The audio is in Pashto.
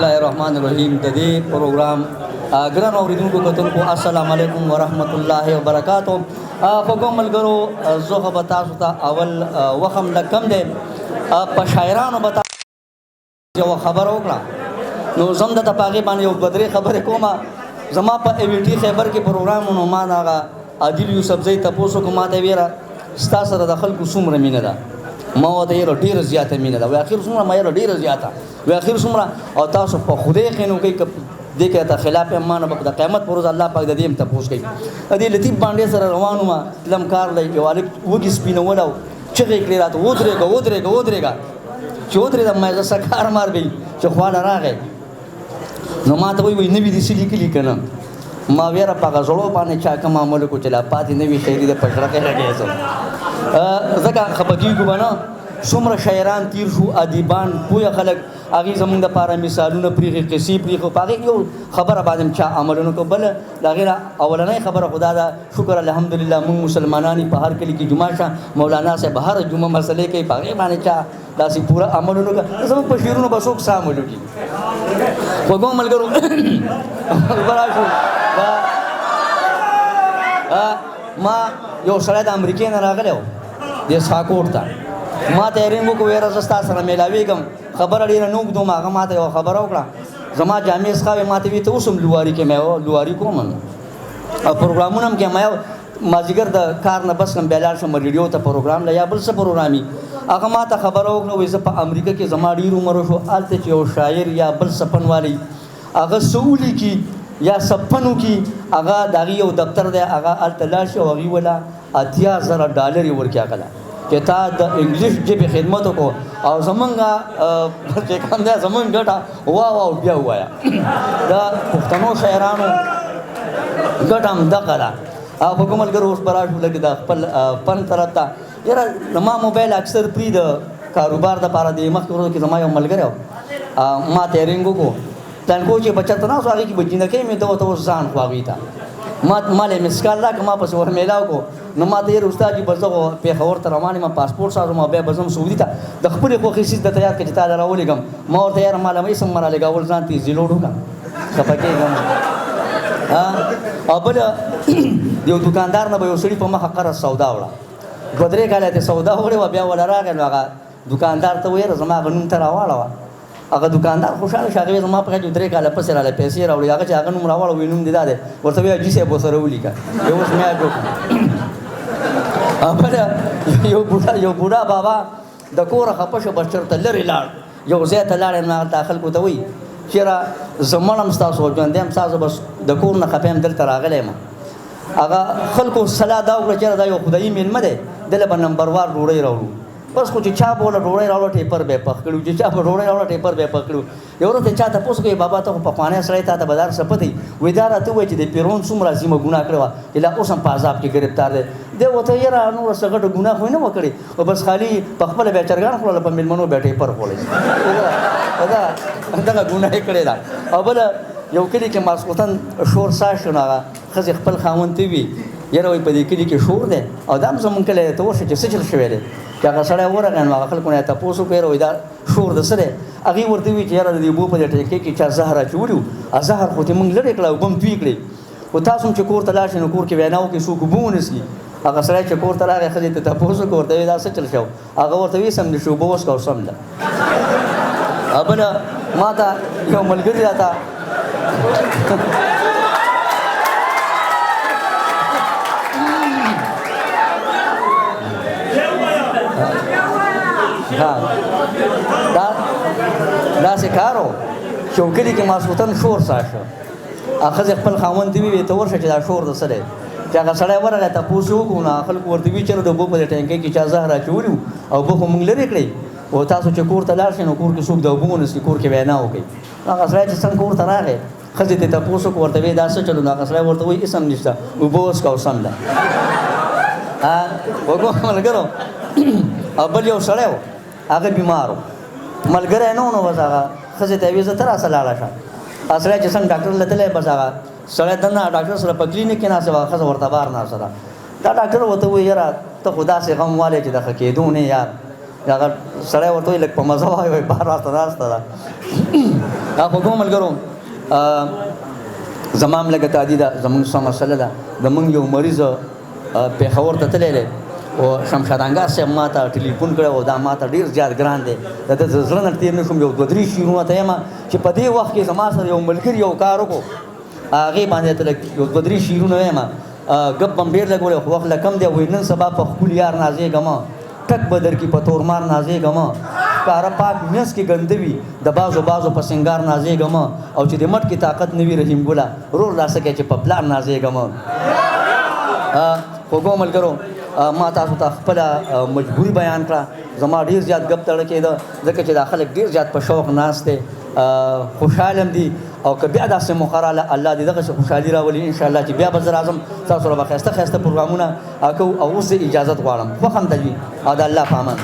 الله الرحمن الرحیم. د دې پروګرام ګران اوریدونکو کتونکو، السلام علیکم ورحمت الله وبرکاتو. خوږو ملګرو، زه خو به تاسو ته اول وخم لږ کم دی، په شاعرانو به تاسو یوه خبره وکړه، نو زه هم درته په هغې باندې یو دوه درې خبرې کوم. زما په ای وي ټي خیبر کې پروګرام و، نو ما د هغه عادل یوسفزی تپوس وکړو، ما ته یې ویره ستا سره د خلکو څومره مینه ده؟ ما ورته یې ډېره زیاته مینه ده. وایي اخر څومره؟ ما یې ډېره زیاته. وایي اخر څومره؟ او تاسو په خدای یقین وکړئ که دې کې ته خلاف یم، ما نه به د قیامت پر ورځ الله پاک د دې هم تپوس کوي. د دې لطیف بانډې سره روان وم، تلم کار دی، یو هلک وږي سپینول او چغې کړې راته، ودرېږه ودرېږه ودرېږه. چې ودرېدم، ما یې زه څه کار مار کوي؟ چې خواله راغی نو ما ته وایي، وایي نوي دې څه لیکلي که نه؟ ما ویره په هغه زړو باندې چا کوم عمل وکړو چې لا پاتې نه وي، خیري ده په زړه کې لګېږم، ځکه خفه کېږو به نه. څومره شاعران تیر شو، ادیبان، پوهه خلک، هغې زمونږ دپاره مثالونه پرېښي، قصې پرېښي، په هغې یو خبره باندې هم چا عمل ونه کړو. بله د هغې نه اولنۍ خبره خو دا ده، شکر الحمدلله مونږ مسلمانان په هر کلي کې جمعه شه، مولانا صاحب هر جمعه مسلې کوي، په هغې باندې چا داسې پوره عمل ونه کړ، زمونږ په شعرونو به څوک څه عمل وکړي؟ خوږو ملګرو، راشو. ما یو سړی د امریکې نه راغلی و د اسحاقوټ ته، ما ته یې رینګ وکړو، ویره زه ستا سره میلاوېږم، خبره ډېره نه اوږدوم. هغه ما ته یوه خبره وکړه، زما جامې څښاوې، ما ته وی ته اوس هم لواري کې؟ مې لواري کوم او پروګرامونه هم کې، ما یو مازدیګر د کار نه بس کړم، بیا لاړ شم ریډیو ته پروګرام له یا بل څه پروګرام وي. هغه ما ته خبره وکړه، وایي زه په امریکا کې زما ډېر عمر وشو، هلته چې یو شاعر یا بل څه فن والی هغه څه ولیکي یا څه فن وکړي، هغه د هغې یو دفتر دی، هغه هلته لاړ شي او هغې وله 80,000 ډالر یې ورکړي هغه له چې تا د انګلیش ژبې خدمت وکړو او زمونږ چې کوم دی زمونږ ګټه وا وا بیا ووایه. د پښتنو شاعرانو ګټه هم دغه ده. او په کوم ملګرو اوس به راشو لږ د خپل فن طرف ته. یاره زما موبایل اکثر پرې د کاروبار دپاره دی. مخکې ورځو کې زما یو ملګری و، ما ته یې رینګ وکړو، تنکو چې به چېرته ناست و، هغې کې به جینکۍ مې ده ورته اوس ځان خو هغوی ته ما له مسکال راکړه، ما پسې ور میلاو کړو، نو ما ته یې استاد جي بس زه خو پېښور ته روان یم، پاسپورټ سازم او بیا به ځم سعودي ته، د خپلې خوښې څیز درته یاد کړه چې تا له راولېږم. ما ورته یاره ما له هېڅ هم مه رالېږه، اول ځان ته زیلوډ وکړه، خفه کېږم. او بل یو دکاندار نه به یو سړي په مخه قرض سودا وړه، دوه درې کاله یې سودا وړې وه، بیا وله راغی، نو هغه دکاندار ته ویل زما هغه نوم ته راواړوه. هغه دکاندار خوشحاله شو، هغه زما په خیال چې درې کاله پسې راله پیسې راوړي، هغه چې هغه نوم راواړوه وایي نوم دې دا دی، ورته وایي حاجي صاحب ورسره ولیکه، یو اوس مې یاد وکړو. بله یو بوډا بابا د کوره خفه شو، بس چېرته لرې لاړ، یو ځای ته لاړ، نو هلته خلکو ته وایي چېرې زه مړ یم ستاسو ژوندی یم ستاسو، بس د کور نه خفه یم دلته راغلی یم. هغه خلکو سلا دا وکړه چېرې دا یو خدایي مېلمه دی، ده له به نمبروار ډوډۍ راوړو. بس خو چې چا به ورله ډوډۍ راوړه ټیپر به یې پخ کړي، چې چا به ډوډۍ راوړه ټیپر به یې پخ کړي. یو ورځ ته چا تپوس کوي بابا ته خو پخوانی سړی تا ته به دا څه پته وي، وایي دا راته ووایي چې د پیرون څومره عظیمه ګناه کړې وه چې لا اوس هم په عذاب کې ګرفتار دی. دی ورته یاره نوره څه غټه ګناه خو یې نه وه کړې، خو بس خالي په خپله بیا چرګان خوړله، په مېلمنو بیا ټیپر خوړی، دغه ګناه یې کړې ده. او بله یو کلي کې ماسخوتن شور سا شو، نو هغه ښځې خپل خاوند ته وویل یاره وایي په دې کلي کې شور دی او دا هم زموږ کلی دی، ته ورشه چې څه چل شوی دی. چې هغه سړی ورغی نو هغه خلکو نه یې تپوس وکړ، یاره وایي دا شور د څه دی؟ هغې ورته وویل چې یاره د دې اوبو په دې ټېکۍ کې چا زهر اچولي وو، زهر خو ترې موږ لرې کړه، اوبه هم تویې کړې، خو تاسو هم چې کور ته لاړ شئ نو کور کې وینا وکړئ څوک اوبه ونه څښي. هغه سړی چې کور ته راغی ښځې ته تپوس وکړ، ورته ویې دا څه چل شو؟ هغه ورته ویې سم دې شو اوبه وڅښه او سم ده. بله ما ته یو ملګري راته دا داسې کار و چې یو کلي کې ماسخوتن شور سا شو، ښځې خپل خاوند ته وویل ته ورشه چې دا شور د څه دی. چې هغه سړی ورغی تپوس یې وکړو، نو هغه خلکو ورته وویل چېرې د اوبو په دې ټانکۍ کې چا زهر اچولي وو او اوبه خو موږ لرې کړې، او تاسو چې کور ته لاړ شئ نو کور کې څوک د اوبو ونه څښي، کور کې وینا وکړئ. هغه سړی چې څنګه کور ته راغی ښځې ته یې تپوس وکړو، ورته ویې دا څه چلو؟ نو هغه سړی ورته وایي هېڅ هم نشته، اوبه وڅښه او سم ده. وګوره ملګرو. او بل یو سړی و، هغه بیمار و، ملګری نه و، نو بس هغه ښځې ته یې وویل زه ته راسه لاړه شه. هغه سړی چې څنګه ډاکټر له تللی، بس هغه سړی دننه ډاکټر سره په کلینیک کې ناست و، هغه ښځه ورته بار ناسته ده. دا ډاکټر ورته وویل یاره ته خو داسې غم والې چې د ښه کېدو نه یار، هغه سړی ورته وایي لږ په مزه وایي، وایي بار راته ناسته ده. خوږو ملګرو، زما هم لږه تادي ده، زمونږ څه مسله ده. زمونږ یو مریض پېښور ته تللی دی او شمشاد انګار صاحب ما ته ټلیفون کړی او دا ما ته ډېر زیات ګران دی، د ده د زړه نه تېر نه شوم. یو دوه درې شعرونه ته یم چې په دې وخت کې زما سره یو ملګري یو کار وکړو، هغې باندې ته لږ یو دوه درې شعرونه وایم. ګپ به م ډېر لګولی خو وخت له کم دی. وایي نن سبا په خپل یار نازېږم، ټک به درکړي په تور مار نازېږم، ښکاره پاک منځ کې ګنده وي د بازو بازو په سنګار نازېږم، او چې د مټ کې طاقت نه وي رحیم ګله ورور لا څه کوي چې په پلار نازېږم. خوږو ملګرو، ما تاسو ته خپله مجبوري بیان کړه. زما ډېر زیات ګپ تړل کېده ځکه چې دا خلک ډېر زیات په شوق ناست دی، خوشحال هم دي. او که بیا داسې موقع راله، الله دې دغسې خوشحالي راولي انشاءالله چې بیا به زه راځم، تاسو سره به ښایسته ښایسته پروګرامونه کوو. او اوس زه اجازت غواړم، خوښ هم ته وي او د الله په امان.